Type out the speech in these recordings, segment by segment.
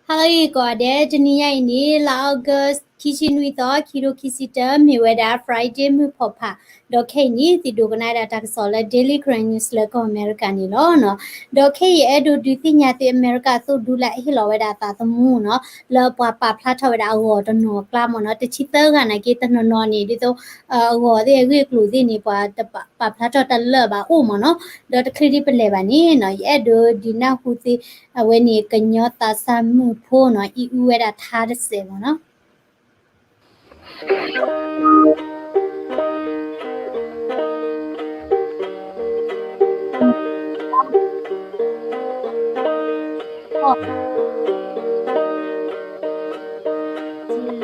ဟါလၢအဂ့ၤကိးဂၤဒဲး, တနံၤညါအံၤန့ၣ် လါ August ခံဆံနွံသီ ခံကထိခံဆံတၢ မ့ၢ်ဝဲဒၣ် Friday မုၢ်ဖီၣ်ဖး, ဒီးခဲအံၤန့ၣ် သုဒိကနၣ်ဝဲဒၣ်တၢ်ကစီၣ်လၢ Daily Karen News လၢကီၢ်အမဲရကၤန့ၣ်လီၤ. ဒီးခဲအံၤအဲၣ်ဒိးဒုးသ့ၣ်ညါသု အမဲရကၤအသိၣ်ဒူလၢအဟ့ၣ်လီၤဝဲဒၣ်အသးသမူနီၤ, လၢပှၤပာ်ဖျါထီၣ်ဝဲဒၣ်အဂီၤတနီၤအကျါမ့ၢ်နီၤ, တဆံသၢဂၤနာ်က့တနီၤနီၤန့ၣ် ဒ်သိး အဂီၤသ့ၣ်အဂ့ၢ်အကျိၤသ့ၣ်န့ၣ် ပှၤတပာ်ဖျါထီၣ်တၢ်လၢာ်ဘၣ်အိၣ်မ့ၢ်နီၤ, ဒီးတချုးဒံးပလဲၤဘၣ်န့ၣ်နီၤ, ယအဲၣ်ဒိးဒုးနၢ်ဟူသု အဝဲန့ၣ် ကညီသးစၢ်မုၣ်ဖိနီၤ, အံၤအူဝဲဒၣ်ထါတစဲးမ့ၢ်နီၤ. ထံလၢကျဲစဲးအကဒုး ကီလၢကီစဲးအ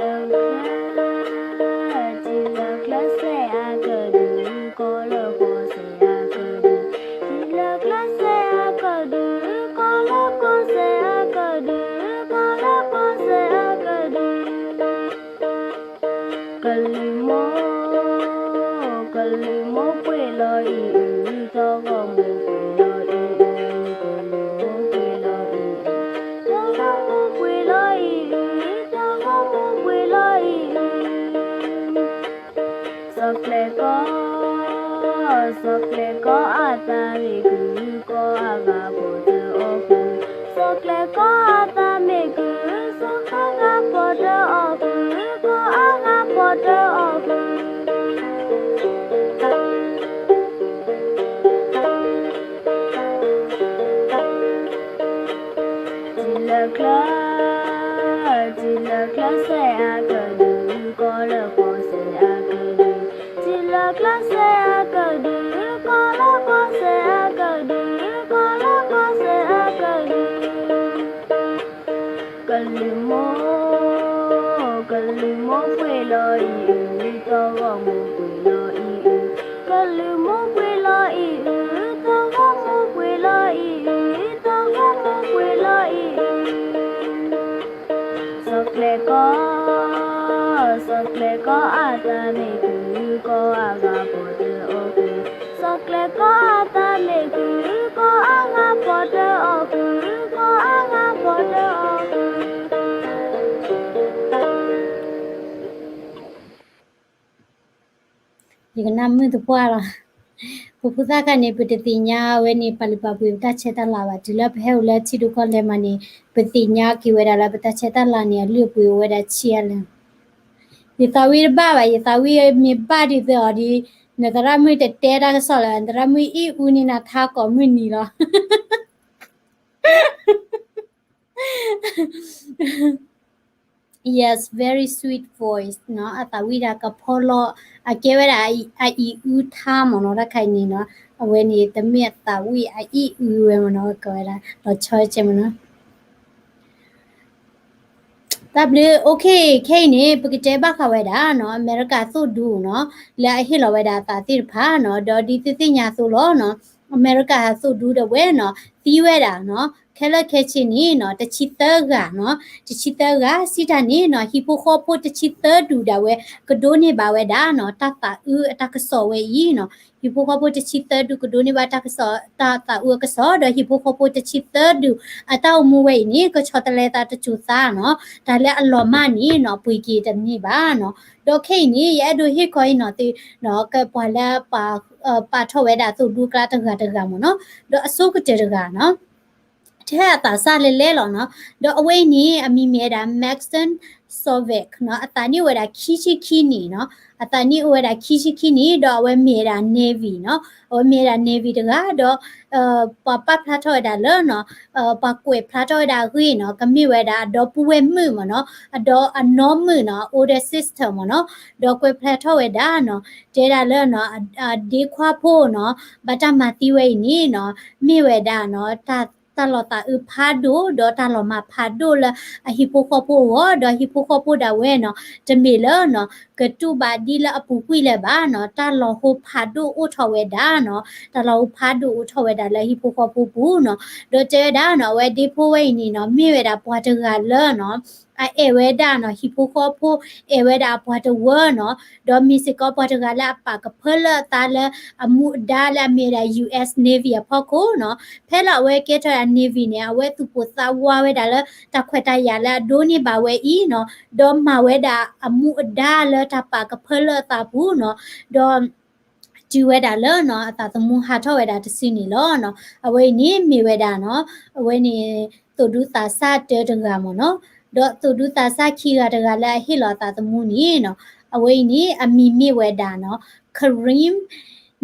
ကဒုး, ထံလၢကျဲစဲးအကဒုး ကီလၢကီစဲးအကဒုး, ကီလၢကီစဲးအကဒုး, ကလုာ်မိၢ်, ကလုာ်မိၢ်ပှ့ၤလီၤအံၤအု, သီၣ်ဂီၢ်မိၢ်ပှ့ၤလီၤအံၤအု, ကလုာ်မိၢ်ပှ့ၤလီၤအံၤအု, သီၣ်ဂီၢ်မိၢ်ပှ့ၤလီၤအံၤအု, သီၣ်ဂီၢ်မိၢ်ပှ့ၤလီၤအံၤအု. စီၤကျဲၤကီ, စီၤကျဲၤကီအသးမ့ၢ်ကုၢ်, ကီအဂၤဖီတၢၣ်အီၣ်ကုၢ်, စီၤကျဲၤကီအသးမ့ၢ်ကုၢ်, ကီအဂၤဖီတၢၣ်အီၣ်ကုၢ်, ကီအဂၤဖီတၢၣ်အီၣ်ကုၢ်. ထံလၢကျဲ, ထံလၢကျဲစဲးအကဒုး, ကီလၢကီစဲးအကဒုး, ထံလၢကျဲစဲးအကဒုး, ကီလၢကီစဲးအကဒုး, ကီလၢကီစဲးအကဒုး. ကလုာ်မိၢ်, ကလုာ်မိၢ်ပှ့ၤလီၤအံၤအု, သီၣ်ဂီၢ်မိၢ်ပှ့ၤလီၤအံၤအု, ကလုာ်မိၢ်ပှ့ၤလီၤအံၤအု, သီၣ်ဂီၢ်မိၢ်ပှ့ၤလီၤအံၤအု, သီၣ်ဂီၢ်မိၢ်ပှ့ၤလီၤအံၤအု. စီၤကျဲၤကီ, စီၤကျဲၤကီအသးမ့ၢ်ကုၢ်, ကီအဂၤဖီတၢၣ်အီၣ်ကုၢ်, စီၤကျဲၤကီအသးမ့ၢ်ကုၢ်, ကီအဂၤဖီတၢၣ်အီၣ်ကုၢ်, ကီအဂၤဖီတၢၣ်အီၣ်ကုၢ်. ယကနၣ်မုာ်သပှၢ်လီၤ. ပဖိသၣ်ခါန့ၣ် ပတသ့ၣ်ညါဝဲန့ၣ် ပာ်လုၢ်ပာ်ပှ့ၤပတၢ်ဆဲးတၢ်လၤဘၣ်. တုၤလၢပဟဲအိၣ်လၢထံဒိၣ်ကီၢ်လဲၤမးန့ၣ် ပသ့ၣ်ညါက့ၤဝဲဒၣ်လၢပတၢ်ဆဲးတၢ်လၤန့ၣ် အလုၢ်အပှ့ၤအိၣ်ဝဲဒၣ်ဆံးအါလဲၣ်. ယသးဝံၣ်တဘၣ်ဘၣ်, ယသးဝံၣ်မ့ၢ်ဘၣ်ဒ်သိးအီၤဒီး နသရၣ်မုၣ်တတဲတၢ်ကစီၣ်လၢၤ, နသရၣ်မုၣ်အံၣ်အူန့ၢ်နၤထါကိးမုၢ်နံၤလီၤ. Yes, very sweet voice နီၤ, အသးဝံၣ်ဒၣ်ကဖီလီၤ, အကဲဝဲဒၣ်အအံၤအူထါမ့ၢ်နီၤ, တၢ်ခါအံၤန့ၣ်နီၤ, အဝဲန့ၣ်တမ့ၢ်အသးဝံၣ်အအံၣ်အူဝဲမ့ၢ်နီၤ, ကဝဲဒၣ် လီၤဆီဆဲမ့ၢ်နီၤ. တၢ်ဘျုး, OK, ခဲအံၤန့ၣ် ပကတဲဘၣ်ဃးဝဲဒၣ်နီၤ, အမဲရကၤသိၣ်ဒူနီၤ, လၢအဟ့ၣ်လီၤဝဲဒၣ်အသးသ့ၣ်တဖၣ်နီၤ, ဒီးဒ်သုသ့ၣ်ညါအသိးလီၤနီၤ, အမဲရကၤသိၣ်ဒူဒၣ်ဝဲနီၤ, သံဝဲဒၣ်နီၤ, ခဲလၢာ်ခဲဆ့န့ၣ်နီၤ, တဆံသၢဂၤနီၤ, တဆံသၢဂၤ, စံးတၢ်န့ၣ်နီၤ, ဟံၣ်ဖိဃီဖိတဆံသၢဒူၣ်ဒၣ်ဝဲ ကဒိးန့ၢ်ဘၣ်ဝဲဒၣ်နီၤ, တၢ်သးအုးအတၢ်ကစီၣ်ဝဲအံၤနီၤ, ဟံၣ်ဖိဃီဖိတဆံသၢဒူၣ် ကဒိးန့ၢ်ဘၣ်တၢ်ကစီၣ်, တၢ်သးအုးအကစီၣ်, ဒီးဟံၣ်ဖိဃီဖိတဆံသၢဒူၣ် အတၢ်အိၣ်မူဝဲအံၤန့ၣ် ကဆီတလဲသးတစိၤသးနီၤ, တၢ်လၢအလီၤမၢ်န့ၣ်နီၤ, ပှ့ၤက့ၤတန့ၢ်ဘၣ်နီၤ. ဒီးခဲအံၤန့ၣ် ယအဲၣ်ဒိးဟ့ၣ်ခီအံၤနီၤ, သု, ကပှၤလၢ ပာ်ထီၣ်ဝဲဒၣ်သိၣ်ဒူကျါတဂၤတဂၤမ့ၢ်နီၤ, ဒီးအဆိကတၢၢ်တဂၤနီၤ, ထဲအသးစၢ်လဲၣ်လဲၣ်လီၤနီၤ. ဒီးအဝဲအံၤန့ၣ် အမံၤမ့ၢ်ဝဲဒၣ် Maxim Sovic နီၤ, အသးနံၣ်အိၣ်ဝဲဒၣ်ခံဆံခံနံၣ်နီၤ, အသးနံၣ်အိၣ်ဝဲဒၣ်ခံဆံခံနံၣ်, ဒီးအဝဲမ့ၢ်ဝဲဒၣ် Navy နီၤ, အဝဲမ့ၢ်ဝဲဒၣ် Navy တဂၤ, ဒီး ပှၤပာ်ဖျါထီၣ်ဝဲဒၣ်လၢနီၤ, ပှၤကွဲးဖျါထီၣ်ဝဲဒၣ်အဂ့ၢ်နီၤ, ကမ့ၢ်ဝဲဒၣ်အဒီပုၢ်ဝဲၢ်မုၣ်မ့ၢ်နီၤ, အဒီအနီၢ်မုၣ်နီၤ, older sister မ့ၢ်နီၤ, ဒီးကွဲးဖျါထီၣ်ဝဲဒၣ်နီၤ, တဲဒၣ်လၢနီၤ, ဒ့ခွါဖိနီၤ, ဘၣ်တၢ်မၤသံဝဲအံၤန့ၣ်နီၤ, မ့ၢ်ဝဲဒၣ်နီၤ, တၢ်လီၤသးအုးဖးဒိၣ် ဒီးတၢ်လီၤမၢ်ဖးဒိၣ်လၢအဟံၣ်ဖိဃီဖိအဂီၢ်, ဒီးဟံၣ်ဖိဃီဖိဒၣ်ဝဲနီၤ, တမ့ၢ်လၢနီၤ, ကတူၢ်ဘၣ်ဒ်လၢအပူၤကွံာ်လၢၤဘၣ်နီၤ, တၢ်လီၤဟိဖးဒိၣ်အိၣ်ထီၣ်ဝဲဒၣ်နီၤ, တၢ်လီၤဟိဖးဒိၣ်အိၣ်ထီၣ်ဝဲဒၣ်လၢဟံၣ်ဖိဃီဖိပူၤနီၤ. ဒီးတဲဝဲဒၣ်နီၤ, အဝဲဒ့ဖိဝဲအံၤန့ၣ်နီၤ, မ့ၢ်ဝဲဒၣ်ပှၤတဂၤလၢနီၤ အအဲၣ်ဝဲဒၣ်နီၤ ဟံၣ်ဖိဃီဖိ အဲၣ်ဝဲဒၣ်အပှၤတဝၢနီၤ, ဒီးမ့ၢ်စ့ၢ်ကီးပှၤတဂၤလၢအပာ်ကဖၢလၢအသးလၢအမူအဒါလၢအမ့ၢ်ဝဲဒၣ် U S Navy အဖီခိၣ်နီၤ. ဖဲလၢအဝဲကဲထီၣ်ဒၣ် Navy န့ၣ် အဝဲသူၣ်ပိၢ်သးဝးဝဲဒၣ်လၢတၢ်ခွဲးတၢ်ယာ်လၢအဒိးန့ၢ်ဘၣ်ဝဲအံၤနီၤ, ဒီးမၤဝဲဒၣ်အမူအဒါလၢတၢ်ပာ်ကဖၢလၢအသးပူၤနီၤ, ဒီး တုၤဝဲဒၣ်လၢနီၤ အသးသမူဟးထီၣ်ဝဲဒၣ်တစုန့ၣ်လီၤနီၤ. အဝဲအံၤန့ၣ်မ့ၢ်ဝဲဒၣ်နီၤ အဝဲန့ၣ် သိၣ်ဒူသးစၢ်တၢတဂၤမ့ၢ်နီၤ. ဒီးသိၣ်ဒူသးစၢ်ခံဂၤတဂၤလၢအဟ့ၣ်လီၤအသးသမူန့ၣ်နီၤ အဝဲအံၤန့ၣ် အမံၤမ့ၢ်ဝဲဒၣ်နီၤ Kareem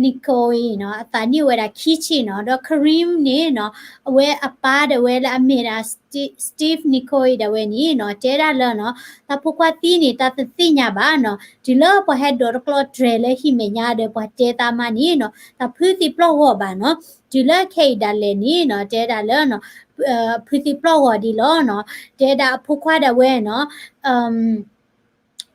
Nikoi နီၤ, အသးနံၣ်အိၣ်ဝဲဒၣ်ခံဆံနီၤ. ဒီး Kareem န့ၣ်နီၤ အဝဲအပၢ်ဒၣ်ဝဲလၢအမ့ၢ်ဒၣ် Steve Nikoi ဒၣ်ဝဲန့ၣ်နီၤ တဲဒၣ်လၢနီၤ တၢ်ဖိခွါသံန့ၣ် တၢ်တသ့ၣ်ညါဘၣ်နီၤ, တုၤလၢပှၤဟဲဒိးတကျီတြဲၤလၢဟံၣ်မဲာ်ညါဒီးပှၤတဲသးမးန့ၣ်နီၤ တၢ်ဖုသံပျီၢ်ဂီၤဘၣ်နီၤ, တုၤလၢခဲအံၤဒၣ်လဲာ်န့ၣ်နီၤ တဲဒၣ်လၢနီၤ ဖုသံပျီၢ်ဂီၤဒံးလီၤနီၤ. တဲဒၣ်အဖိခွါဒၣ်ဝဲနီၤ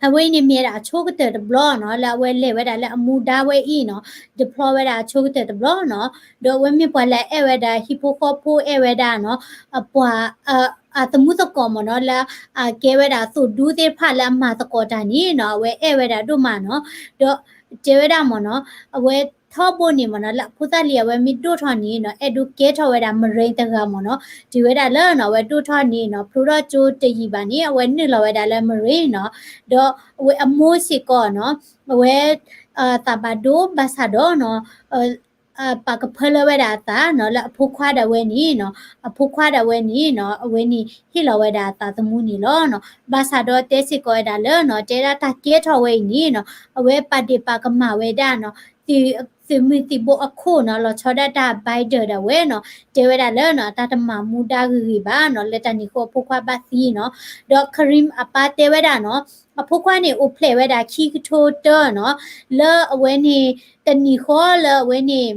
အဝဲအံၤန့ၣ်မ့ၢ်ဒၣ်အဆိကတၢၢ်တဘျီနီၤ လၢအဝဲလဲၤဝဲဒၣ်လၢအမူဒါဝဲအံၤနီၤ deploy ဝဲဒၣ်အဆိကတၢၢ်တဘျီနီၤ. ဒီးအဝဲမ့ၢ်ပှၤလၢအအဲၣ်ဝဲဒၣ်ဟံၣ်ဖိဃီဖိ အဲၣ်ဝဲဒၣ်နီၤ အပှၤ အသမူသကိးမ့ၢ်နီၤ လၢအကဲဝဲဒၣ်သိၣ်ဒူသ့ၣ်တဖၣ်လၢအမၤသကိးတၢ်န့ၣ်နီၤ အဝဲအဲၣ်ဝဲဒၣ်ဒိၣ်မးနီၤ. ဒီးတဲဝဲဒၣ်မ့ၢ်နီၤ အဝဲထီဘိန့ၣ်မ့ၢ်နီၤ လၢအဖိသၣ်လံၤအဝဲမ့ၢ်ဒိၣ်ထီၣ်န့ၣ်နီၤ အဲၣ်ဒိးကဲထီၣ်ဝဲဒၣ် Marine တဂၤမ့ၢ်နီၤ. တုၤဝဲဒၣ်လၢနီၤ အဝဲဒိၣ်ထီၣ်န့ၣ်နီၤ ဖျိထီၣ်ကၠိတယံာ်ဘၣ်န့ၣ် အဝဲနုာ်လီၤဝဲဒၣ်လၢ Marine နီၤ. ဒီးအဝဲအမိၢ်စ့ၢ်ကီးနီၤ အဝဲ သးဘၣ်ဒိဘၣ်ဆၣ်ဒီးနီၤ ပာ်ကဖၢလၢဝဲဒၣ်အသးနီၤ လၢအဖိခွါဒၣ်ဝဲန့ၣ်နီၤ, အဖိခွါဒၣ်ဝဲန့ၣ်နီၤ အဝဲန့ၣ်ဟ့ၣ်လီၤဝဲဒၣ်အသးသမူန့ၣ်လီၤနီၤ. ဘၣ်ဆၣ်ဒီးတဲစ့ၢ်ကီးဝဲဒၣ်လၢနီၤ တဲဒၣ်တၢ်ကဲထီၣ်ဝဲအံၤန့ၣ်နီၤ အဝဲပာ်ဒ့ၣ်ပာ်ကမၣ်ဝဲဒၣ်နီၤ သုးမုၢ်သံၣ်ဘိအခိၣ်နီၤ လီၤဆီဒၣ်တၢ် Biden ဒၣ်ဝဲနီၤ တဲဝဲဒၣ်လၢနီၤ တၢ်တမၤမူဒါဂ့ၤဂ့ၤဘၣ်နီၤ လၢတၢ်န့ၣ်အဃိအဖိခွါဘၣ်သံနီၤ. ဒီး Kareem အပၢ်တဲဝဲဒၣ်နီၤ အဖိခွါန့ၣ်အိၣ်ဖျဲၣ်ဝဲဒၣ်ခံကထိတၢနီၤ လၢအဝဲန့ၣ် တနံၣ်ဃီလၢအဝဲန့ၣ်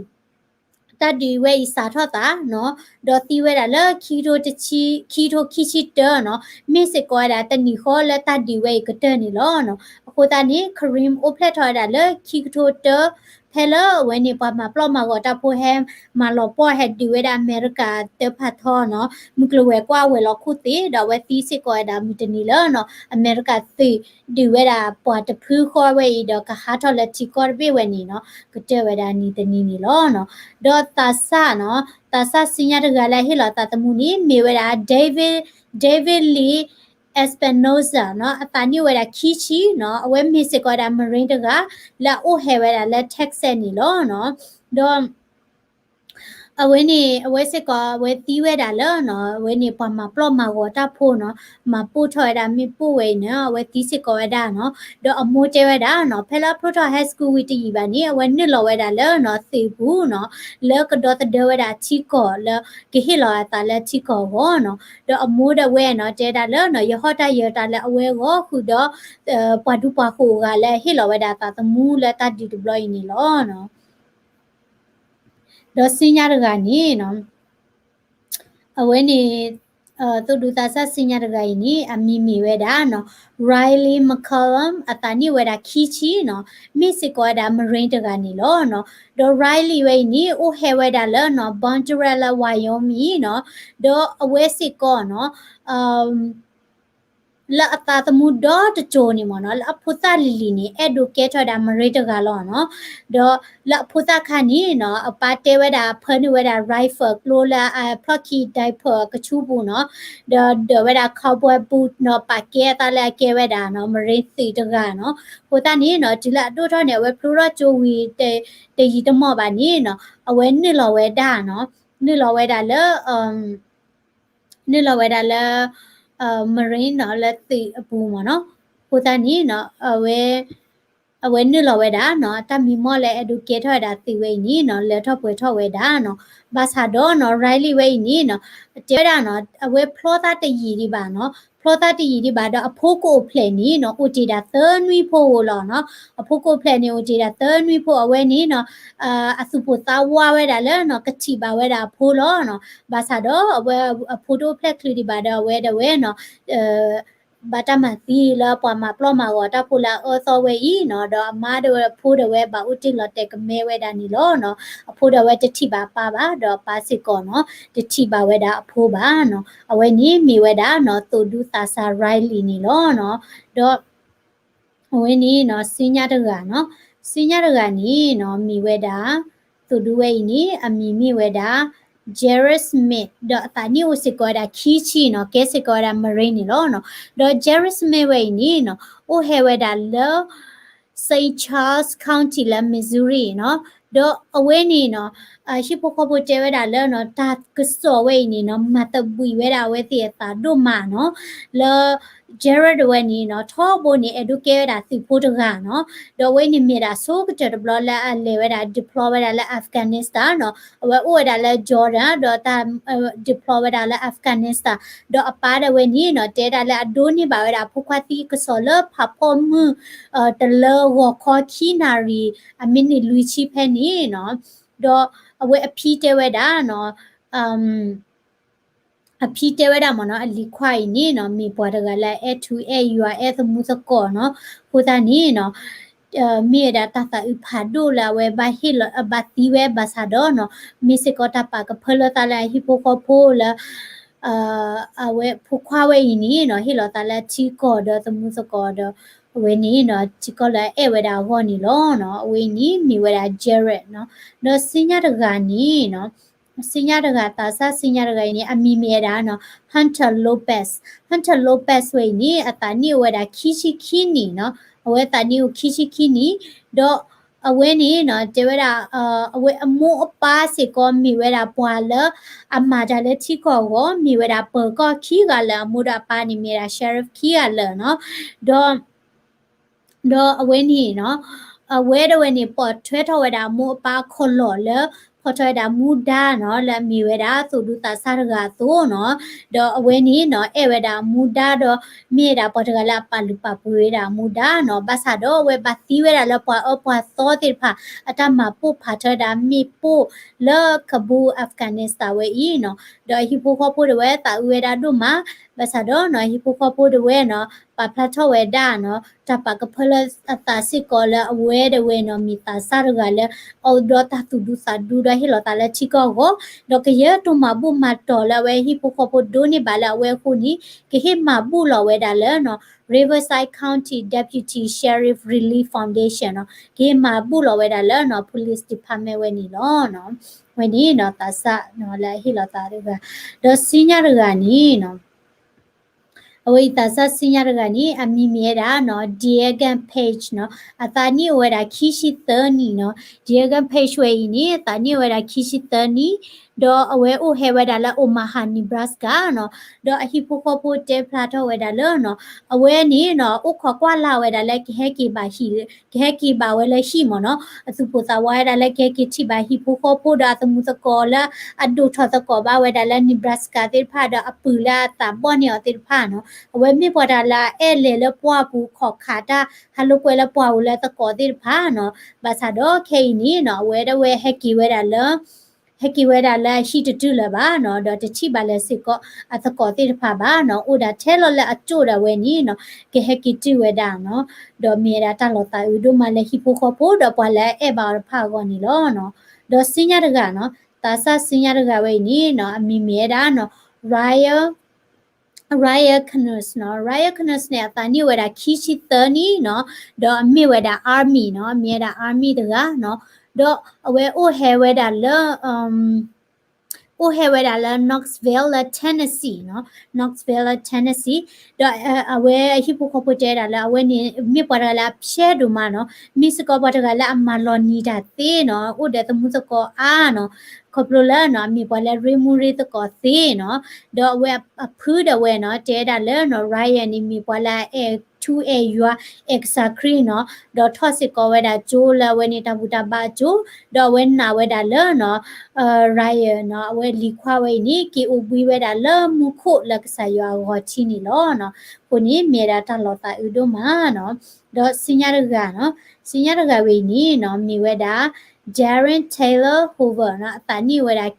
တၢ်ဒုးဝဲအံၤစးထီၣ်သးနီၤ ဒီးသံဝဲဒၣ်လၢ ခံကထိခံဆံတၢနီၤ မ့ၢ်စ့ၢ်ကီးဝဲဒၣ်တနံၣ်ဃီလၢတၢ်ဒုးဝဲအံၤကတၢၢ်န့ၣ်လီၤနီၤ. အဃိသတးန့ၣ် Kareem အိၣ်ဖျဲၣ်ထီၣ်ဝဲဒၣ်လၢခံကထိတၢ ဖဲလၢအဝဲန့ၣ် ပှၤမၤပျီၣ်မၤဂီၤတၢ်ဖိဟဲမၤလီၤပှီၢ်ဟဲဒုးဝဲဒၣ်အမဲရကၤတၢ်ဖးထီနီၤ မုၢ်ကျိၤဝဲၤကွာ်ဝဲၤလီၢ်ခိၣ်သ့ၣ် ဒီးအဝဲသံစ့ၢ်ကီးဝဲဒၣ်မုၢ်တနံၤလၢနီၤ အမဲရကၤသုးဒုးဝဲဒၣ်ပှၤတဖုဃီဝဲအံၤဒီးကဟးထီၣ်လၢထံကီၢ်တဘ့ၣ်ဝဲန့ၣ်နီၤ ကတၢၢ်ဝဲဒၣ်နံၤတနံၤန့ၣ်လီၤနီၤ. ဒီးသးစၢ်နီၤ သးစၢ်ဆူညါတဂၤလၢအဟ့ၣ်လီၤသးသမူန့ၣ် မ့ၢ်ဝဲဒၣ် David David Lee Espinoza နီၤ အသးနံၣ်အိၣ်ဝဲဒၣ်ခံဆံနီၤ အဝဲမ့ၢ်စ့ၢ်ကီးဝဲဒၣ် Marine တဂၤ လၢအအိၣ်ဟဲဝဲဒၣ်လၢ Texas န့ၣ်လီၤနီၤ. ဒီး အဝဲန့ၣ် အဝဲစ့ၢ်ကီး အဝဲသံဝဲဒၣ်လၢနီၤ အဝဲန့ၣ်ပှၤမၤပျီၣ်မၤဂီၤတၢ်ဖိနီၤ မၤပိၢ်ထီၣ်ဝဲဒၣ်မ့ၣ်ပိၢ်ဝဲအံၤန့ၣ် အဝဲသံစ့ၢ်ကီးဝဲဒၣ်နီၤ. ဒီးအမိၢ်တဲဝဲဒၣ်နီၤ ဖဲလၢအဖျိထီၣ် high school ဝံၤတယံာ်ဘၣ်န့ၣ် အဝဲနုာ်လီၤဝဲဒၣ်လၢနီၤ သုးပူၤနီၤ လၢကဒီသဒၢဝဲဒၣ်ထံကီၢ်လၢ ကဟ့ၣ်လီၤအသးလၢထံကီၢ်အဂီၢ်နီၤ. ဒီးအမိၢ်ဒၣ်ဝဲနီၤ တဲဒၣ်လၢနီၤ ယဟီၣ်တၢ်ယၢၤတၢ်လၢအဝဲအဂီၢ်ဃုာ်ဒီး ပှၤဒူပှၤဃိးဂၤလၢအဟ့ၣ်လီၤဝဲဒၣ်အသးသမူလၢတၢ်ဒုးတဘျီအံၤန့ၣ်လီၤ. ဒီးဆူညါတဂၤန့ၣ်နီၤ အဝဲန့ၣ် သိၣ်ဒူသးစၢ်ဆူညါတဂၤအံၤန့ၣ် အမံၤမ့ၢ်ဝဲဒၣ်နီၤ Riley McCallum အသးနံၣ်ဝဲဒၣ်ခံဆံနီၤ မ့ၢ်စ့ၢ်ကီးဝဲဒၣ် Marine တဂၤန့ၣ်လီၤနီၤ. ဒီး Riley ဝဲအံၤန့ၣ် အိၣ်ဟဲဝဲဒၣ်လၢနီၤ Bondurant လၢ Wyoming နီၤ ဒီးအဝဲစ့ၢ်ကီးနီၤ လၢအသးသမူဒီတစိၤန့ၣ်မ့ၢ်နီၤ လၢအဖိသၣ်လံၤလံၤန့ၣ် အဲၣ်ဒိးကဲထီၣ်ဝဲဒၣ် Marine တဂၤလီၤနီၤ. ဒီးလၢအဖိသၣ်ခါန့ၣ်နီၤ အပၢ်တဲဝဲဒၣ် ဖၢနုာ်ဝဲဒၣ် rifle ကျိလၢအဖျီၣ်ခံ diaper အကဆူပူၤနီၤ ဒီးဒၢးဝဲဒၣ် cowboy boot နီၤ ပာ်ကဲအသးလၢအကဲဝဲဒၣ်နီၤ Marine သုးတဂၤနီၤ. အဃိသတးန့ၣ်နီၤ တုၤလၢအဒိၣ်ထီၣ်န့ၣ် အဝဲဖျိထီၣ်ကၠိဝံၤ တယံာ်တမီၢ်ဘၣ်န့ၣ်နီၤ အဝဲနုာ်လီၤဝဲဒၣ်နီၤ နုာ်လီၤဝဲဒၣ်လၢ နုာ်လီၤဝဲဒၣ်လၢ Marine နီၤ လၢသုးအပူၤမ့ၢ်နီၤ. အဃိသတးန့ၣ်နီၤ အဝဲ အဝဲနုာ်လီၤဝဲဒၣ်နီၤ တၢ်မံမီၢ်လၢအဲၣ်ဒိးကဲထီၣ်ဝဲဒၣ်သုးဝဲအံၤန့ၣ်နီၤ လၢထီၣ်ပှဲၤထီၣ်ဝဲဒၣ်နီၤ. ဘၣ်ဆၣ်ဒီးနီၤ Riley ဝဲအံၤန့ၣ်နီၤ တဲဝဲဒၣ်နီၤ အဝဲဖျီသးတယံာ်ဒံးဘၣ်နီၤ ဖျီသးတယံာ်ဒံးဘၣ်ဒီး အဖိကအိၣ်ဖျဲၣ်န့ၣ်နီၤ အိၣ်တ့ၢ်ဒၣ်သၢနွံဖိဧိၤလီၤနီၤ. အဖိကအိၣ်ဖျဲၣ်န့ၣ် အိၣ်တ့ၢ်ဒၣ်သၢနွံဖိ အဝဲန့ၣ်နီၤ အသူၣ်ပိၢ်သးဝးဝဲဒၣ်လၢနီၤ ကထံၣ်ဘၣ်ဝဲဒၣ်အဖိလီၤနီၤ. ဘၣ်ဆၣ်ဒီးအဝဲအဖိတအိၣ်ဖျဲၣ်ချုးဒံးဘၣ်ဒီး အဝဲဒၣ်ဝဲနီၤ ဘၣ်တၢ်မၤသံလၢပှၤမၤပျီၢ်မၤဂီၤတၢ်ဖိလၢအအၢသီဝဲအံၤနီၤ, ဒီးအမါဒၣ်ဝဲအဖိဒၣ်ဝဲဘၣ်အိၣ်တ့ၢ်လီၤတဲာ်ကမဲဝဲဒၣ်န့ၣ်လီၤနီၤ. အဖိဒၣ်ဝဲတထံၣ်ဘၣ်အပၢ်ဘၣ်, ဒီးအပၢ်စ့ၢ်ကီးနီၤ တထံၣ်ဘၣ်ဝဲဒၣ်အဖိဘၣ်နီၤ. အဝဲန့ၣ်မ့ၢ်ဝဲဒၣ်နီၤ သိၣ်ဒူသးစၢ် Riley န့ၣ်လီၤနီၤ. ဒီး အဝဲန့ၣ်နီၤ ဆူညါတဂၤနီၤ, ဆူညါတဂၤန့ၣ်နီၤ မ့ၢ်ဝဲဒၣ် သိၣ်ဒူဝဲအံၤန့ၣ် အမံၤမ့ၢ်ဝဲဒၣ် Jared Smith ဒီးအသးနံၣ်အိၣ်စ့ၢ်ကီးဝဲဒၣ်ခံဆံနီၤ, ကဲစ့ၢ်ကီးဝဲဒၣ် Marine န့ၣ်လီၤနီၤ. ဒီး Jared Smith ဝဲအံၤန့ၣ်နီၤ အိၣ်ဟဲဝဲဒၣ်လၢ Saint Charles County လၢ Missouri နီၤ. ဒီးအဝဲန့ၣ်နီၤ ဟံၣ်ဖိဃီဖိတဲဝဲဒၣ်လၢနီၤ တၢ်ကစီၣ်ဝဲအံၤန့ၣ်နီၤ မၤသဘှံးဝဲဒၣ်အဝဲသ့ၣ်အသးဒိၣ်မးနီၤ, လၢ Jared ဝဲန့ၣ်နီၤ ထီဘိန့ၣ် အဲၣ်ဒိးကဲဝဲဒၣ်သုးဖိတဂၤနီၤ, ဒီးအဝဲန့ၣ်မ့ၢ်ဒၣ်ဆိကတၢၢ်တဘျီလၢအလဲၤဝဲဒၣ် deploy ဝဲဒၣ်လၢ Afghanistan နီၤ, အဝဲအိၣ်ဝဲဒၣ်လၢ Jordan ဒီးတၢ် deploy ဝဲဒၣ်လၢ Afghanistan ဒီးအပၢ်ဒၣ်ဝဲန့ၣ်နီၤ တဲဒၣ်လၢအဒိးန့ၢ်ဘၣ်ဝဲဒၣ်အဖိခွါသံကစီၣ်လၢဖးဖီမုၢ် တလၢဂီၤခီခံနၣ်ရံၣ် အမံးနံးလွံၢ်ဆံဖဲန့ၣ်နီၤ, ဒီးအဝဲအဖံတဲဝဲဒၣ်နီၤ အဖံတဲဝဲဒၣ်မ့ၢ်နီၤ အလံၤခွါအံၤန့ၣ်နီၤ မ့ၢ်ပှၤတဂၤလၢအအဲၣ်ထူအဲၣ်ယွၤ အဲၣ်သမူသကိးနီၤ, အဃိသတးန့ၣ်နီၤ မ့ၢ်ဝဲဒၣ်တၢ်သးအုးဖးဒိၣ်လၢအဝဲဘၣ်ဟ့ၣ်လီၤ ဘၣ်သံဝဲဘၣ်ဆၣ်ဒီးနီၤ မ့ၢ်စ့ၢ်ကီးတၢ်ပာ်ကဖၢလၢသးလၢအဟံၣ်ဖိဃီဖိလၢ အဝဲဖိခွါဝဲအံၤန့ၣ်နီၤ ဟ့ၣ်လီၤသးလၢထံကီၢ်ဒီးသမူသကိးဒီး အဝဲန့ၣ်နီၤ ထံကီၢ်လၢအအဲၣ်ဝဲဒၣ်အဂီၢ်န့ၣ်လီၤနီၤ. အဝဲအံၤန့ၣ်မ့ၢ်ဝဲဒၣ် Jared နီၤ. ဒီးဆူညါတဂၤန့ၣ်နီၤ ဆူညါတဂၤ သးစၢ်ဆူညါတဂၤအံၤန့ၣ် အမံၤမ့ၢ်ဝဲဒၣ်နီၤ Hunter Lopez, Hunter Lopez ဝဲအံၤန့ၣ် အသးနံၣ်အိၣ်ဝဲဒၣ်ခံဆံခံနံၣ်နီၤ, အဝဲသးနံၣ်အိၣ်ခံဆံခံနံၣ်, ဒီးအဝဲန့ၣ်နီၤ တဲဝဲဒၣ် အဝဲအမိၢ်အပၢ်စ့ၢ်ကီးမ့ၢ်ဝဲဒၣ်ပှၤလၢ အမၤတၢ်လၢထံကီၢ်အဂီၢ် မ့ၢ်ဝဲဒၣ်ပၢၤကီၢ်ခံဂၤလၢာ် အမိၢ်ဒီးအပၢ်န့ၣ်မ့ၢ်ဝဲဒၣ် sheriff ခံဂၤလၢာ်နီၤ, ဒီး ဒီးအဝဲန့ၣ်နီၤ အဝဲဒၣ်ဝဲန့ၣ် ပိာ်ထွဲထီၣ်ဝဲဒၣ်အမိၢ်အပၢ်အခီၣ်လီၢ်လၢ ဖီၣ်ထီၣ်ဝဲဒၣ်မူဒါနီၤ လၢအမ့ၢ်ဝဲဒၣ်သိၣ်ဒူသးစၢ်တဂၤအသိးနီၤ, ဒီးအဝဲန့ၣ်နီၤ အဲၣ်ဝဲဒၣ်အမူဒါဒီး မ့ၢ်ဝဲဒၣ်ပှၤတဂၤလၢအပာ်လုၢ်ပာ်ပှ့ၤဝဲဒၣ်အမူဒါနီၤ, ဘၣ်ဆၣ်ဒီးအဝဲဘၣ်သံဝဲဒၣ်လၢပှၤအၢပှၤသီသ့ၣ်တဖၣ် အတၢ်မၤပိၢ်ဖးထီၣ်ဝဲဒၣ်မ့ၣ်ပိၢ်လၢ Kabul Afghanistan ဝဲအံၤနီၤ, ဒီးအဟံၣ်ဖိဃီဖိဒၣ်ဝဲသးအုးဝဲဒၣ်ဒိၣ်မး, ဘၣ်ဆၣ်ဒီးနီၤ အဟံၣ်ဖိဃီဖိဒၣ်ဝဲနီၤ ပာ်ဖျါထီၣ်ဝဲဒၣ်နီၤ တၢ်ပာ်ကဖၢလၢအသးစ့ၢ်ကီးလၢအဝဲဒၣ်ဝဲနီၤ မ့ၢ်သးစၢ်တဂၤလၢ အအိၣ်ဒီးတၢ်သူၣ်ဒူသးဒူဒီးဟ့ၣ်လီၤသးလၢထံကီၢ်အဂီၢ်, ဒီးကယဲၢ်တိၢ်မၤဘူၣ်မၤတီၢ်လၢအဝဲဟံၣ်ဖိဃီဖိဒိးန့ၢ်ဘၣ်လၢအဝဲအဃိန့ၣ် ကဟ့ၣ်မၤဘူၣ်လီၤဝဲဒၣ်လၢနီၤ Riverside County Deputy Sheriff Relief Foundation နီၤ, ကဟ့ၣ်မၤဘူၣ်လီၤဝဲဒၣ်လၢနီၤ Police Department ဝဲန့ၣ်လီၤနီၤ. ဝဲန့ၣ်နီၤ သးစၢ်နီၤ လၢအဟ့ၣ်လီၤသးတဂၤ, ဒီးဆူညါတဂၤန့ၣ်နီၤ အဝဲအံၤသးစၢ်ဆူညါတဂၤန့ၣ် အမံၤမ့ၢ်ဝဲဒၣ်နီၤ Deagan Page နီၤ, အသးနံၣ်အိၣ်ဝဲဒၣ်ခံဆံသၢနံၣ်နီၤ, Deagan Page ဝဲအံၤန့ၣ် အသးနံၣ်အိၣ်ဝဲဒၣ်ခံဆံသၢနံၣ်, ဒီးအဝဲအိၣ်ဟဲဝဲဒၣ်လၢ Omaha Nebraska နီၤ, ဒီးအဟံၣ်ဖိဃီဖိတဲဖျါထီၣ်ဝဲဒၣ်လၢနီၤ အဝဲန့ၣ်နီၤ အိၣ်ခိးကွၢ်လၢ်ဝဲဒၣ်လၢကဟဲက့ၤဘၣ်ဟံၣ် ကဟဲက့ၤဘၣ်ဝဲလၢဟံၣ်မ့ၢ်နီၤ, အသူၣ်ပိၢ်သးဝးဝဲဒၣ်လၢကဟဲက့ၤထံၣ်ဘၣ်ဟံၣ်ဖိဃီဖိဒီးအသမူသကိးလၢအဒိၣ်ထီၣ်သကိးဘၣ်ဝဲဒၣ်လၢ Nebraska သ့ၣ်တဖၣ်ဒီးအပုၢ်လၢအသးဘီၣ်န့ၢ်အီၤသ့ၣ်တဖၣ်နီၤ, အဝဲမ့ၢ်ပှၤတဂၤလၢအအဲၣ်လဲၤလၢပှၢ်ပူၤခိးခးတၢ် ဟးလိာ်ကွဲလၢပှၢ်ပူၤလၢသကိးသ့ၣ်တဖၣ်နီၤ, ဘၣ်ဆၣ်ဒီးခဲအံၤန့ၣ်နီၤ အဝဲဒၣ်ဝဲဟဲက့ၤဝဲဒၣ်လၢ ဟဲက့ၤဝဲဒၣ်လၢအဟံၣ်တတုၤလၢၤဘၣ်နီၤ, ဒီးတထံၣ်ဘၣ်လၢၤစ့ၢ်ကီးအသကိးသ့ၣ်တဖၣ်ဘၣ်နီၤ, အိၣ်ဒၣ်ထဲလီၤလၢအကၠိၣ်ဒၣ်ဝဲန့ၣ်နီၤ, ကဟဲက့ၤတုၤဝဲဒၣ်နီၤ, ဒီးမ့ၢ်ဝဲဒၣ်တၢ်လီၤသးအုးဒိၣ်မးလၢဟံၣ်ဖိဃီဖိဒီးပှၤလၢအအဲၣ်ဘၣ်အီၤတဖၣ်အဂီၢ်န့ၣ်လီၤနီၤ. ဒီးဆူညါတဂၤနီၤ, သးစၢ်ဆူညါတဂၤဝဲအံၤန့ၣ်နီၤ, အမံၤမ့ၢ်ဝဲဒၣ်နီၤ Ryan Ryan Knowles နီၤ, Ryan Knowles န့ၣ် အသးနံၣ်အိၣ်ဝဲဒၣ်ခံဆံသၢနံၣ်နီၤ, ဒီးအမ့ၢ်ဝဲဒၣ် Army နီၤ, မ့ၢ်ဝဲဒၣ် Army တဂၤနီၤ, ဒီးအဝဲအိၣ်ဟဲဝဲဒၣ်လၢ အိၣ်ဟဲဝဲဒၣ်လၢ Knoxville လၢ Tennessee နီၤ, Knoxville လၢ Tennessee, ဒီးအဝဲအဟံၣ်ဖိဃီဖိတဲဝဲဒၣ်လၢ အဝဲန့ၣ် မ့ၢ်ပှၤတဂၤလၢအဖျဲးဒိၣ်မးနီၤ, မ့ၢ်စ့ၢ်ကီးပှၤတဂၤလၢအမၤလီၤနံၤတၢ်သ့နီၤ, အိၣ်ဒီးသမူသကိးအါနီၤ, ခီဖျိလၢနီၤ အမ့ၢ်ပှၤလၢအရ့မူရ့သကိးသ့နီၤ, ဒီးအဝဲအဖုဒၣ်ဝဲနီၤ တဲဝဲဒၣ်လၢနီၤ Ryan န့ၣ် မ့ၢ်ပှၤလၢအအဲၣ်ထူအဲၣ်ယွၤ အဲၣ်ကစၢ်ခရံာ်နီၤ, ဒီးထီၣ်စ့ၢ်ကီးဝဲဒၣ်ကၠိလၢအဝဲန့ၣ်တၢ်ဘူၣ်တၢ်ဘါအကၠိ, ဒီးအဝဲနာ်ဝဲဒၣ်လၢနီၤ Ryan နီၤ အဝဲလံၤခွါဝဲအံၤန့ၣ် က့ၤအိၣ်ဘှံးဝဲဒၣ်လၢမူခိၣ်လၢကစၢ်ယွၤအဂီၤထံးန့ၣ်လီၤနီၤ. အဃိန့ၣ် မ့ၢ်ဝဲဒၣ်တၢ်လီၤသးအုးဒိၣ်မးနီၤ. ဒီးဆူညါတဂၤနီၤ, ဆူညါတဂၤဝဲအံၤန့ၣ်နီၤ မ့ၢ်ဝဲဒၣ် Darren Taylor Hoover နီၤ အသးနံၣ်ဝဲဒၣ်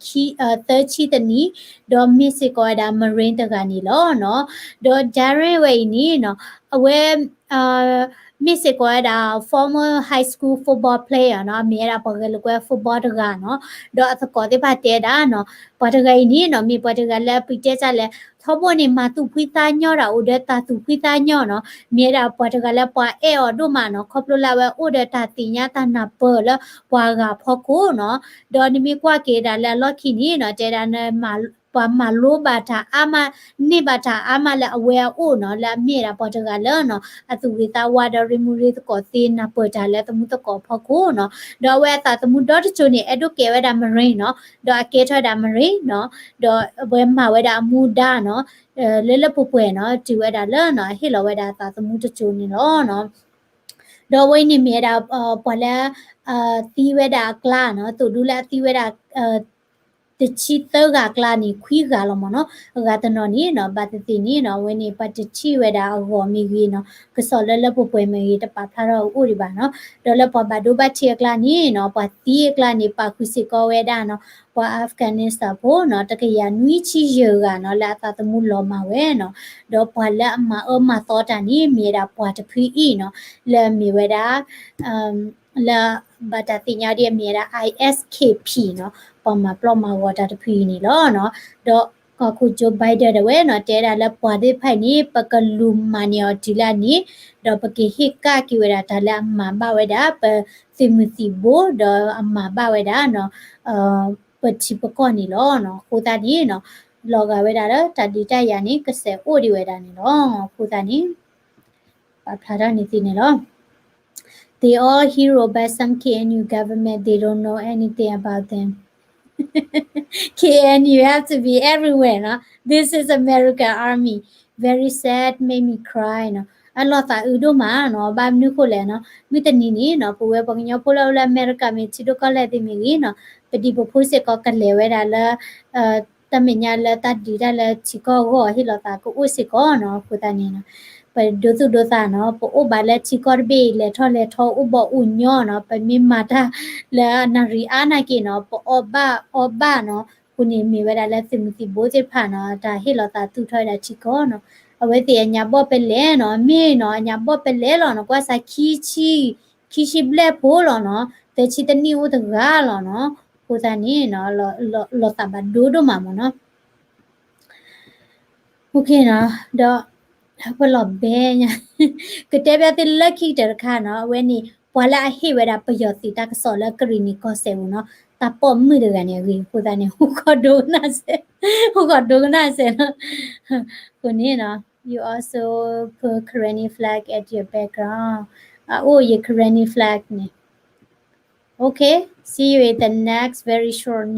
သၢဆံတနံၣ်, ဒီးမ့ၢ်စ့ၢ်ကီးဝဲဒၣ် Marine တဂၤန့ၣ်လီၤနီၤ. ဒီး Darren ဝဲအံၤန့ၣ်နီၤ အဝဲ မ့ၢ်စ့ၢ်ကီးဝဲဒၣ် former high school football player နီၤ, အမ့ၢ်ဝဲဒၣ်ပှၤဂဲၤလိာ်ကွဲ football တဂၤနီၤ. ဒီးအသကိးသ့ၣ်တဖၣ်တဲဒၣ်နီၤ ပှၤတဂၤအံၤန့ၣ်နီၤ မ့ၢ်ပှၤတဂၤလၢပတဲတၢ်လဲၣ် ထီဘိန့ၣ် မၤသူၣ်ဖှံသးညီတၢ် အိၣ်ဒီးတၢ်သူၣ်ဖှံသးညီနီၤ, မ့ၢ်ဝဲဒၣ်ပှၤတဂၤလၢပှၤအဲၣ်အီၤဒိၣ်မးနီၤ, ခီဖျိလၢအအိၣ်ဒီးတၢ်သ့ၣ်ညါတၢ်နၢ်ပၢၢ်လၢပှၤဂၤအဖီခိၣ်နီၤ. ဒီးနမ့ၢ်ကွၢ်က့ၤဒၣ်လၢအလီၢ်ခံန့ၣ်နီၤ တဲဒၣ် ပှၤမၤလိဘၣ်တၢ်အါမး, န့ၢ်ဘၣ်တၢ်အါမးလၢအဝဲအအိၣ်နီၤ, လၢအမ့ၢ်ဝဲဒၣ်ပှၤတဂၤလၢနီၤ အသူၣ်ဂ့ၤသးဝါဒီးရ့မုၢ်ရ့သကိးသ့ နၢ်ပၢၢ်တၢ်လၢသမူသကိးအဖီခိၣ်နီၤ. ဒီးအဝဲအသးသမူဒီတစိၤန့ၣ် အဲၣ်ဒိးကဲဝဲဒၣ် Marine နီၤ, ဒီးအကဲထီၣ်ဝဲဒၣ် Marine နီၤ, ဒီးအဝဲမၤဝဲဒၣ်အမူဒါနီၤ, လၢလၢပှဲၤပှဲၤနီၤ, တုၤဝဲဒၣ်လၢနီၤ ဟ့ၣ်လီၤဝဲဒၣ်အသးသမူတစိၤန့ၣ်လီၤနီၤ. ဒီးအဝဲန့ၣ်မ့ၢ်ဝဲဒၣ် ပှၤလၢ သံဝဲဒၣ်အကျါနီၤ, သိၣ်ဒူလၢအသံဝဲဒၣ် တဆံသၢဂၤအကျါန့ၣ် ခွံဂၤလီၤမ့ၢ်နီၤ. အဂၤတနီၤန့ၣ်နီၤ ဘၣ်သ့ၣ်သ့ၣ်န့ၣ်နီၤ အဝဲန့ၣ် ပှၤတထံၣ်ဝဲဒၣ်အဂီၢ်မ့ၢ်ဂ့ၤနီၤ, ကစီၣ်လၢလၢပှဲၤပှဲၤမ့ၢ်ဂ့ၤ တပာ်ဖျါထီၣ်အအိၣ်ဒံးဘၣ်နီၤ. ဒီးလၢပှၤဘၣ်ဒိဘၣ်ထံးအကျါန့ၣ်နီၤ ပှၤသံအကျါန့ၣ် ပာ်ဃုာ်စ့ၢ်ကီးဝဲဒၣ်နီၤ ပှၤ Afghanistan ဖိနီၤ တကယၤနွံဆံယဲၢ်ဂၤနီၤ လၢအသးသမူလီၤမၢ်ဝဲနီၤ. ဒီးပှၤလၢအမၤအၢမၤသီတၢ်န့ၣ် မ့ၢ်ဝဲဒၣ်ပှၤတဖုအံၤနီၤ လၢအမ့ၢ်ဝဲဒၣ် လၢဘၣ်တၢ်သ့ၣ်ညါဒ်အမ့ၢ်ဝဲဒၣ် I S K P နီၤ, ပှၤမၤပျီမၤဂီၤတၢ်တဖုအံၤန့ၣ်လီၤနီၤ. ဒီးကီၢ်ခိၣ် Joe Biden ဒၣ်ဝဲနီၤ တဲဒၣ်လၢပှၤသ့ၣ်တဖၣ်အံၤန့ၣ် ပကလူၤမၤန့ၢ်အီၤတုၤလၢအန့ၣ်, ဒီးပကဟ့ၣ်ကဒါက့ၤဝဲဒၣ်တၢ်လၢအမၤဘၣ်ဝဲဒၣ် ပသုးမုၢ်သံၣ်ဘိ ဒီးအမၤဘၣ်ဝဲဒၣ်နီၤ ပထံပကီၢ်န့ၣ်လီၤနီၤ. အဃိသတးန့ၣ်နီၤ လီၤဂာ်ဝဲဒၣ်လၢတၢ်ဒုးတၢ်ယၤန့ၣ် ကစဲးအိၣ်ဒံးဝဲဒၣ်န့ၣ်လီၤ. အဃိသတးန့ၣ် ပာ်ဖျါထီၣ်န့ၢ်သုန့ၣ်လီၤ. They all hero, but some K N U government, they don't know anything about them. K N U have to be everywhere နီၤ. This is American Army. Very sad, make me cry နီၤ. အလီၤသးအုးဒိၣ်မးနီၤ. ဘၣ်မနုၤဃိလဲၣ်နီၤ. မုၢ်တနံၤန့ၣ်နီၤ ပဝဲပှၤကညီဖိလၢအိၣ်လၢအမဲရကၤမ့ၢ်ထံဒိၣ်ကီၢ်လဲၢ်သ့ၣ်မ့ၢ်ဂ့ၤနီၤ ပဒံးပဖိစ့ၢ်ကီးကလဲၤဝဲဒၣ်လၢ တၢ်မဲာ်ညါလၢတၢ်ဒုးတၢ်လၢထံကီၢ်အဂီၢ် ဟ့ၣ်လီၤသးကအိၣ်စ့ၢ်ကီးနီၤ. အဃိသတးန့ၣ်နီၤ ပဒိသူၣ်ဒိသးနီၤ ပအိၣ်ဘၣ်လၢထံကီၢ်တဘ့ၣ်အံၤ လဲၤထီၣ်လဲၤထီ အိၣ်ဘီၣ်အိၣ်ညီနီၤ ပမ့ၢ်မၤတၢ်လၢအနၣ်ရံၣ်အါနာ်က့နီၤ ပအီၣ်ဘၣ်အီဘၣ်နီၤ. အဃိန့ၣ်မ့ၢ်ဝဲဒၣ်လၢသုးမုၢ်သံၣ်ဘိသ့ၣ်တဖၣ်နီၤ တၢ်ဟ့ၣ်လီၤသးသူၣ်ထီၣ်ဝဲဒၣ်ထံကီၢ်နီၤ. အဝဲသ့ၣ်အညါဘီၣ်ပလဲၤနီၤ မ့ၢ်နီၤ အညါဘီၣ်ပလဲၤလီၤနီၤ ကွၢ်စး ခံဆံဘျဲၣ်ဖိလီၤနီၤ သၢဆံတနံၣ်အိၣ်တဂၤလီၤနီၤ. အဃိသတးန့ၣ်နီၤ လီၤသးဘၣ်ဒိဒိၣ်မးမ့ၢ်နီၤ. ဒီး ပလီၤဘဲညါ ကတဲဘၣ်သုလၢခံကတၢၢ်တခါနီၤ အဝဲန့ၣ် ပှၤလၢအဟ့ၣ်ဝဲဒၣ်ပယီၤသုးတၢ်ကစီၣ်လၢကရံၣ်နံၣ်ကီၢ်စဲၣ်ပူၤနီၤ တၢ်ပိာ်မုၣ်တဂၤန့ၣ်အဂ့ၢ် အဃိသတးန့ၣ် ဟူၣ်ကီၢ်ဒိကနၣ်စဲး ဟူၣ်ကီၢ်ဒိကနၣ်စဲးနီၤ. အဃိန့ၣ်နီၤ you also put Karenni flag at your background. အအိၣ်ယ Karenni flag န့ၣ်. Okay, see you in the next very short news.